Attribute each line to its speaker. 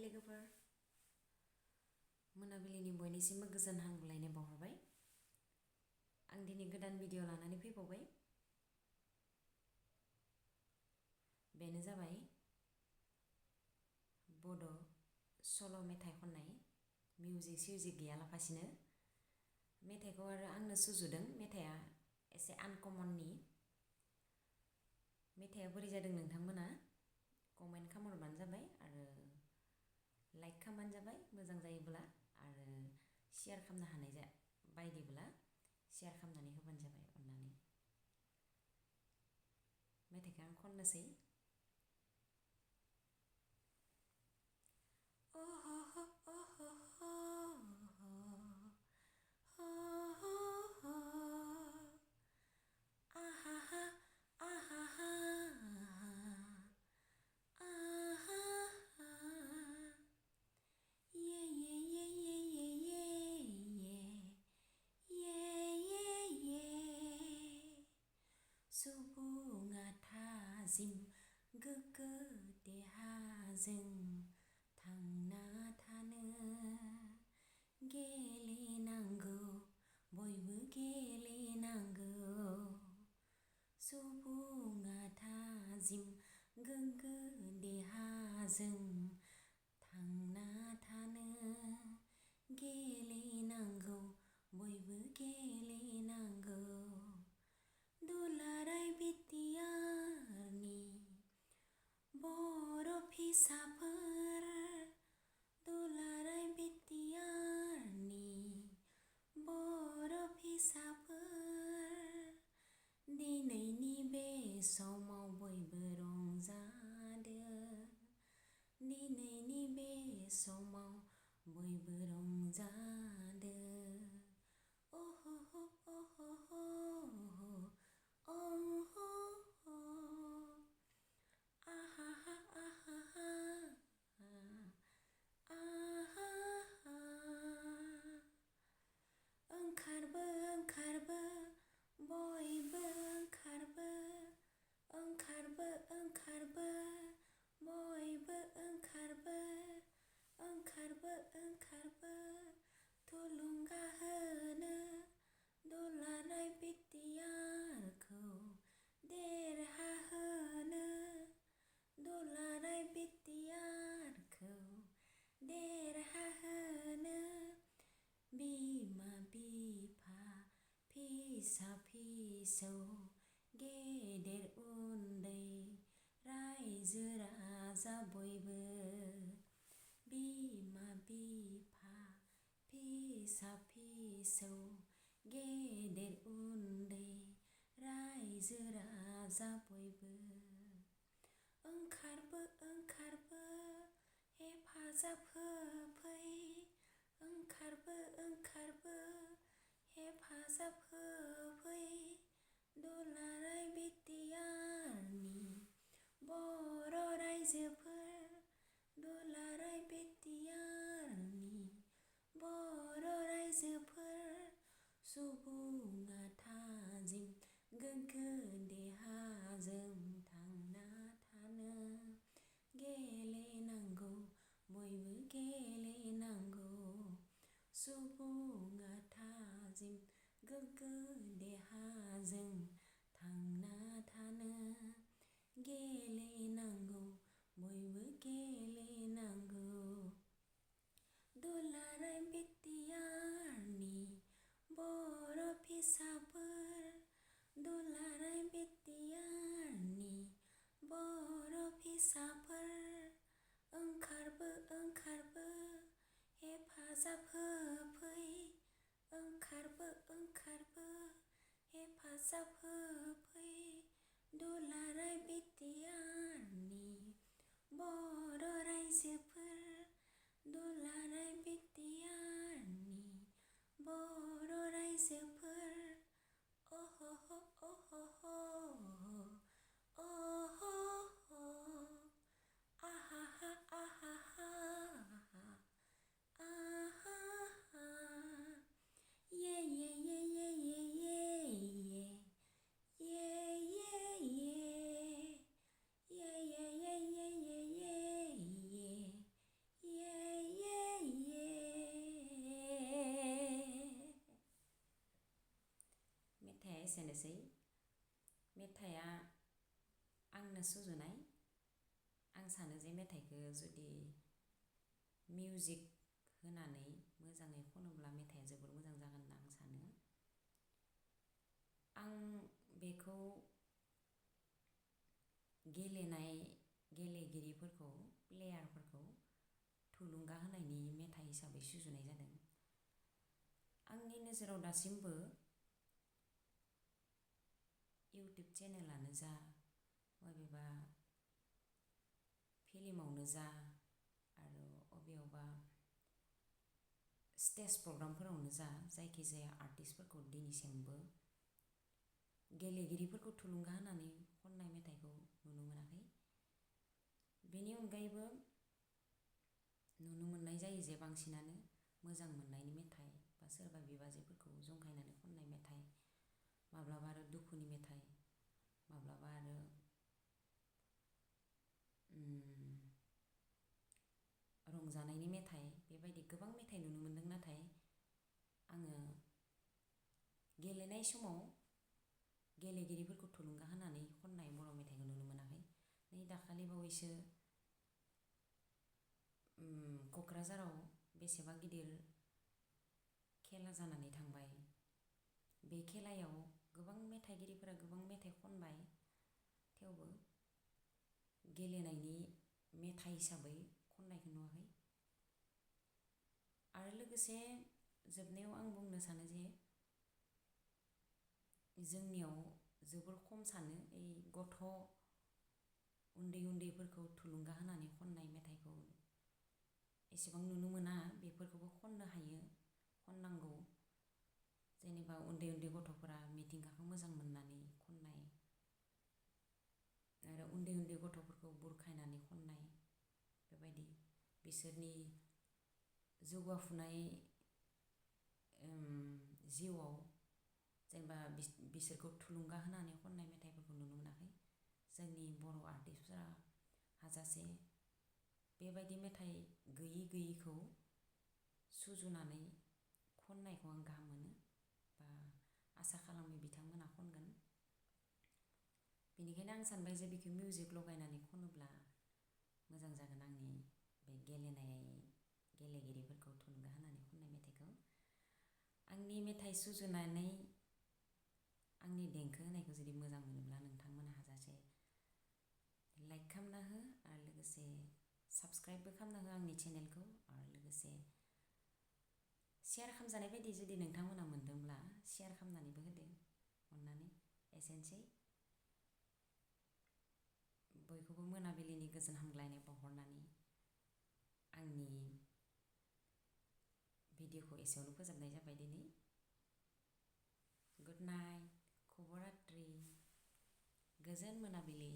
Speaker 1: लोगोफोर मोनाबिलिनि बयनिसिमबो गोजोन हामग्लायनाय बावहरबाय। आं दिनै गोदान भिडिअ लानानै फैबावबाय। बेनो जाबाय बड' सल' मेथाइ खननाय मिउजिक सिउजिक गैयालाफासिनो। मेथाइखौ आरो आंनो सुजुदों। मेथाइआ एसे आनकमननि। मेथाइआ बोरै जादों नोंथांमोना कमेन्ट खालामहरबानो जाबाय आरो लाइक खालामबानो जाबाय मोजां जायोब्ला, आरो शेयार खालामनो हानाय बायदिब्ला शेयार खालामनानै होबानो जाबाय अननानै। मेथाइखौ आं खननोसै। सुबुङा थाजिम गोग्गो देहाजों थांना थानो गेलेनांगौ, बयबो गेलेनांगौ। सुबुङा थाजिम गोग्गो देहाजों थांना थानो गेलेनांगौ, बयबो गेलेनांगौ। दुलाराय बिटिआरनि बर' फिसाफोर, दुलाराय बिटिआरनि बर' फिसाफोर, दिनैनि बे समाव बयबो रंजादो, दिनैनि बे समाव बयबो रंजादो। ओंखारबो ओंखारबो बयबो ओंखारबो, ओंखारबो ओंखारबो बयबो ओंखारबो, ओंखारबो ओंखारबो थुलुंगा होनो दुलाराय बिटिआरखौ देरहाहोनो, दुलाराय बिटिआरखौ देरहाहोनो। बिमा बिफा फिसा फिसौ गेदेर उन्दै रायजो राजा बयबो, बिमा बिफा फिसा फिसौ गेदेर उन्दै रायजो राजा बयबो। ओंखारबो ओंखारबो हेफाजाब होफै, ओंखारबो ओंखारबो हेफाजाब होफै, दुलाराय बिटिआरनि बर' रायजोफोर, दुलाराय बिटिआरनि बर' रायजोफोर। सुबुङा थाजिम गोग्गो देहाजों थांना थानो गेलेनांगौ, बयबो गेलेनांगौ। सुबुङा थाजिम गोग्गो देहाजों थांना थानो बुंनोसै मेथाइआ आंनो सुजुनाय। आं सानो जे मेथाइखौ जुदि मिउजिक होनानै मोजाङै खनोब्ला मेथाइआ जोबोर मोजां जागोन होनना आं सानो। आं बेखौ गेलेगिरिफोरखौ प्लेयारफोरखौ थुलुंगा होनायनि मेथाइ हिसाबै सुजुनाय जादों। आंनि नोजोराव दासिमबो इउटुब चेनेलानो जा बबेबा फिल्मावनो जा आरो अबेयावबा स्टेज प्रग्रामफोरावनो जा जायखिजाया आर्टिस्टफोरखौ दिनैसिमबो गेलेगिरिफोरखौ थुलुंगा होनानै खननाय मेथाइखौ नुनो मोनाखै। बेनि अनगायैबो नुनो मोननाय जायो जे बांसिनानो मोजां मोननायनि मेथाइ बा सोरबा बिबाजैफोरखौ जंखायनानै खननाय मेथाइ, माब्लाबा आरो दुखुनि मेथाइ, माब्लाबा आरो रंजानायनि मेथाइ, बेबायदि गोबां मेथाइ नुनो मोनदों। नाथाय आङो गेलेनाय समाव गेलेगिरिफोरखौ थुलुंगा होनानै खननाय बर' मेथाइखौ नुनो मोनाखै। नै दाखालि बावैसो क'क्राझाराव बेसेबा गिदिर खेला जानानै थांबाय। बे खेलायाव गोबां मेथाइगिरिफोरा गोबां मेथाइ खनबाय, थेवबो गेलेनायनि मेथाइ हिसाबै खननायखौ नुवाखै। आरो लोगोसे जोबनायाव आं बुंनो सानो जे जोंनियाव जोबोर खम सानो ओइ गथ' उन्दैफोरखौ थुलुंगा होनानै खननाय मेथाइखौ एसेबां नुनो मोना। बेफोरखौबो खननो हायो, खननांगौ। जेनेबा उन्दै गथ'फोरा मिथिंगाखौ मोजां मोननानै खननाय आरो उन्दै गथ'फोरखौ बुरखायनानै खननाय, बेबायदि बिसोरनि जौगाफुनाय जिउआव जेनेबा बिसोरखौ थुलुंगा होनानै खननाय मेथाइफोरखौ नुनो मोनाखै। जोंनि बर' आर्टिस्टफोरा हाजासे बेबायदि मेथाइ गैयिखौ सुजुनानै खननायखौ आं गाहाम मोनो, बा आसा खालामो बिथांमोना खनगोन। बेनिखायनो आं सानबाय जे बेखौ मिउजिक लगायनानै खनोब्ला मोजां जागोन। आंनि बे गेलेगिरिफोरखौ थुलुंगा होनानै खननाय मेथाइखौ आंनि मेथाइ सुजुनानै आंनि देंखो होनायखौ जुदि मोजां मोनोब्ला नोंथांमोना हाजासे लाइक खालामना हो आरो लोगोसे साबस्क्राइबबो खालामना हो आंनि चेनेलखौ। आरो लोगोसे शेयार खालामजानाय बायदि जुदि नोंथांमोना मोनदोंब्ला शेयार खालामनानैबो होदो अननानै। एसेनोसै, बयखौबो मोनाबिलिनि गोजोन हामग्लायनाय बावहरनानै आंनि भिडिअखौ एसेयावनो फोजोबनाय जाबाय दिनै। गुड नाइट, शुभरात्रि, गोजोन मोनाबिलि।